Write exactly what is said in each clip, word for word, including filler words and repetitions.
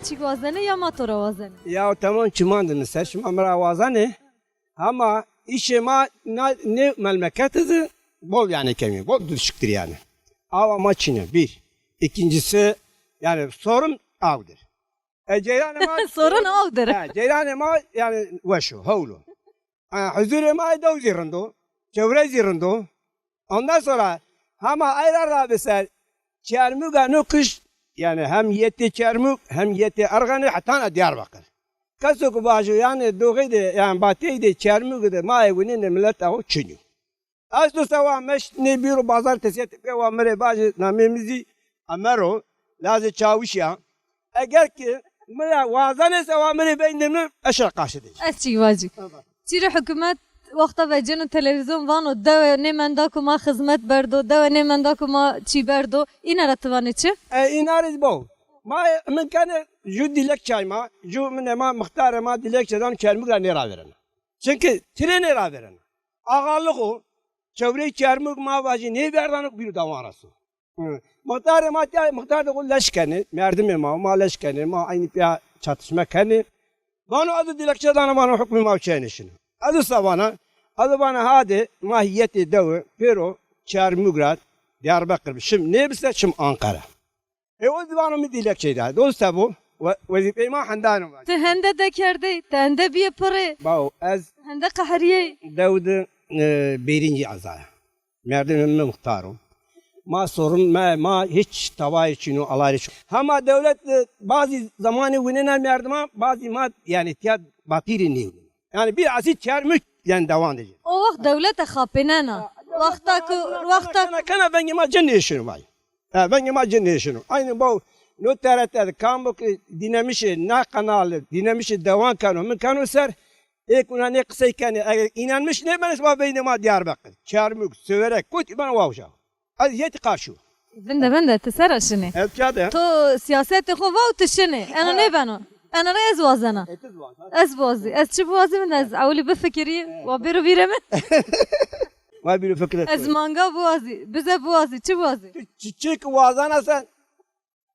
Çîk wazenê ya ma to ra wazenê? Ya tamam, çiman de mi ser, şima mi ra wazenê. Hama îşê ma na, nê memleketî de bol yanî kemî, bol düşüktir yanî. Awa ma çin o, bir. İkincisi, yanî sorun awdir. E, ceyranê ma Sorun awdir. He, ceyranê ma yanî weş o, hewl o. E, huzurê ma dew zî rind o, çewre zî rind o. Ondan sonra hema ay ra rabi ser Çermûga no kişt, yanî hem yetê Çermûg hem yetê Erxenê heta na Diyarbakir. Keso ku vajo yanî doxey de, yanî batey de Çermûg de ma ê winenê milet awo çin yo. Ez do sewa meşt nê bîro bazar tesiyet ke wa mi rê vajê namê mi zî Emer o, lazê Çawişî ya. Eger ki mi ra wazenê sewa mi rê veynê mi, ez şira qarşî de. Ez çîk vacî. Çîrê hukûmet wexta veceno televîzyon vano dewe nêmenda ku ma xizmet berdo, dewe nêmenda ku ma çî berdo. Îna ra ti vanê çi? E, îna rê zî bo. Ma, min kenê ju dilekçay ma, ju min ê ma, mixtarê ma dilekçe dano Çermûg ra nêravêrena. Çimkî çinê nêravêrena. Axalix o, çewrey Çermûg ma vajî nêverdano bîro dewan ra so. Hı. Mixtarê ma tiya, mixtar de xo leş kenê, merdimê ma, ma leş kenê, ma eynî pîya çatişme kenê. Vano ez o dilekçe dana, vano hukmê ma çênê şino. Ez o se vana, ez o vana hadê ma hîyetê dewe pêro Çermûg ra Diyarbekir bi, şim nêbise, şim Anqara. E, o zî vano mi dilekçe da. Do se bo, we-, wezîfeyê ma henda no. Ti hende dekerdey, ti hende bîyê pirê. Bawo, ez Hende qehrîyey. Dew de, e, bêrîncî ezaya. Merdimê mi mixtar o. Ma sorun, ma, ma hiç tawayê çin o, alayê çin o. Hema dewlet, e, bazî zamanî winena merdiman, bazî ma, yanî tiya batîrî nêwinena. Yanî bir asit Çermûg, yanî dewan de. O wext dewlete xapênena. Wexta ku, wexta kena, kena vengê ma ci nêşino vay. Ha, vengê ma ci nêşino. Aynî bo no T R T de kam bo ki dînemişê na kanal, dînemişê dewan keno, min keno ser, ê kuna nê qisey kenê, eger înanmiş nêbenê, şima veynê ma Diyarbekir, Çermûg, Siwerek, kotî ben wa uca. Ez yetî qarşî yo. Vinde, vinde, ti sera şinê? Ez ca de. To siyasetê xo va û ti şinê. Eno nêbeno. Eno ra ez wazena. E, ti biwaz, ha. Ez biwazî. Ez çi biwazî, vinde, ez ewilî bifikirî, wa bêro vîrê mi. Wa bîro fikirê. Ez manga biwazî, bize biwazî, çi biwazî? Çi, çi ki wazena sen,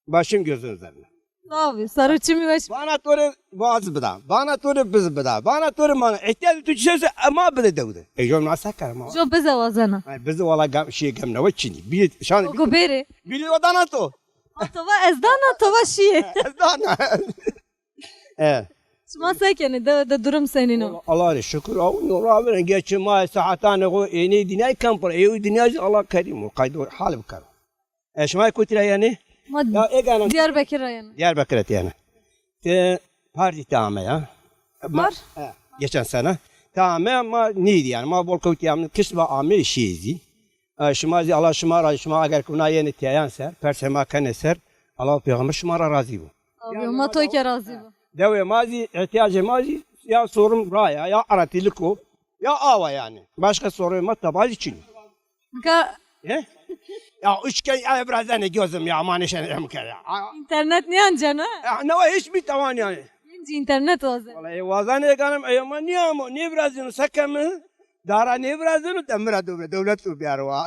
başım gözüm üzerine. Sağ ol, saro çimî weş. Bana to rê vaz bida, bana to rê biz bida, bana to rê mana. İhtiyacı tu çi se, e, ma bide dewde. E, jo ma se kar ma. Jo bize wazena. Ay, bize wala gam, şîye gam ne, çinî. Bir şan. O go bêrê. Bili o dana to. Ha, to va ez dana, to va şîye. Ez dana. E. Şima se kenê, de, de durum senîn o? Allah rê şukur, aw no ravêrên, geçê ma saetanê xo ênê dinyay kam pir, ey dinya zî Allah kerîm o, qaydo hal bikero. E, şima kotî ra yenê? Ma ya, êgana Diyarbekir ra yena. Diyarbekir ra yenê. Ti par zî ti ame ya. Ma, par? E, geçen sene. Ti ame ma nêdî yanî. Ma bol kewtî yanî. Kişt va ame şîyê zî. E, şima zî Allah şima ra, şima eger kuna yenê tiyayan ser, persê ma kenê ser, Allah û pêxember şima ra razî bo. Abi, yanî ma to ke razî bo. Dewê ma zî, îhtiyacê ma zî ya sorun ra ya, ya aratîlik o, ya awa yanî. Başka sorunê ma teba zî çin o. Ka- He? Ya üçgen ya virazenê gözüm ya, ma nêşenê em kere. A- Înternet nêancena? Ya, ne wa hiç bir tavan yanî. Gencî înternet wazenê. Wala, e, wazenê ganim, e, ma nîyamo, nêvirazîno, se keme? Dara nêvirazeno, de mi ra dewle-, dewlet û biyaro wa.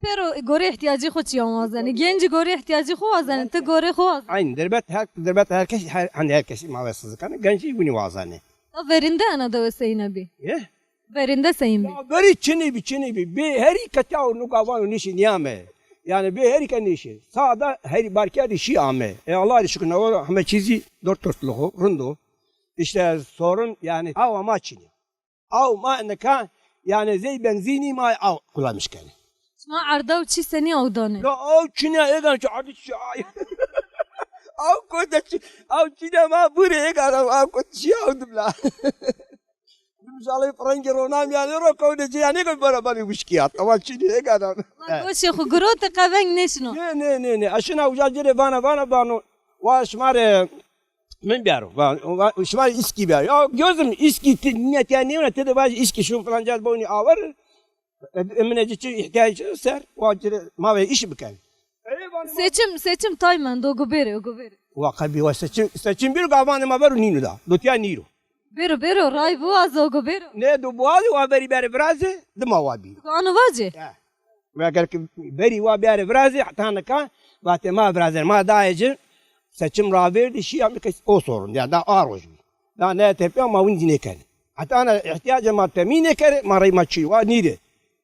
Pêro gorê îhtiyacî xo çîyan wazenê. Gencî gorê îhtiyacî xo wazenê, ti gorê xo wazenê. Aynî, dirbet her, dirbet her kes, her, hani her kes ma wesizî keno, gencî winî wazenê. Ta verînde ena dewe seyîne bî? Ye? Verînde seyîn bî? Ya verî çinî bî, çinî bî. Bê herî ke tiya û no gavan û nêşî nîyame. Yanî bê herî ke nêşî. Sada herî barkerdî şî ame. E, Allah rê şukir, o heme çî zî dört dörtlük o, rind o. İşte sorun yanî awa ma çinî. Aw ma nika, yanî zey benzînî ma aw kullanmış kenê. Şima erda û çî senî aw danê? Ya aw çinî ya, êgan çi erdî çi ay. Aw kote çi, aw çinî ya ma burê êgan aw, aw kote çi aw dimla. Misalê firengê ronam yanî ro kewne ci yanî ko beraber wişkî ya. Ama çinî êgan aw. Ma goşê xo girotê qe veng nêşino. Nê, nê, nê, nê. Aşina uca ci rê vana, vana, vano. Wa şima rê Min biyaro. Va, va, şima îskî biyaro. Ya gözüm, îskî ti nîyet ya nêwina, ti de vaj îskî şun filan caz bonî aver. E, min ê ci çi îhtiyacî ser, wa ci ma ve îş biken. Seçim, seçim tay mendo, go bêrê, go bêrê. Wa qebî wa seçim, seçim bir gavan ma ver nîno da. Dotiya nîro. Bêro, bêro, ray biwazo, go bêro. Ne do biwazi, wa berî berê virazê, dima wa bî. Go ano vacê? He. Eger ki berî wa biyarê virazê, heta nika vatê ma virazenê. Ma dayê ci Seçim ravêrdî şî, ya mi kes o sorun. Ya da a roj bî. Da ne tepya ma win zî nêkenê. Heta ana îhtîyacê ma temîn nêkerê, ma rey ma çî wa nîrê.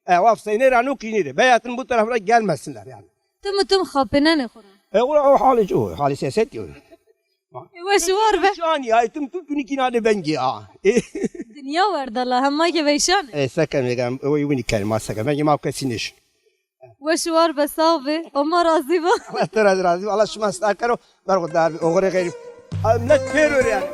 E, wa Huseyne ra no kî nîrê. Beyatin bu tarafına gelmesinler yani. Tim tim xapinenê xo ra. E, ora o halê o, halê siyaset yo. E, weş û war be. Şani, ay tim tim tunikî nane vengî a. E, Dinya werdala, hema ke veyşan. E, seke megan, o winî kelma seke. Vengî ma kesî nêşin. Weş û war be, sax be. Oma razî be. Allah te razî razî. Allah şima star kero. Berxudar be. Oxirê xeyr. Millet pêro yani.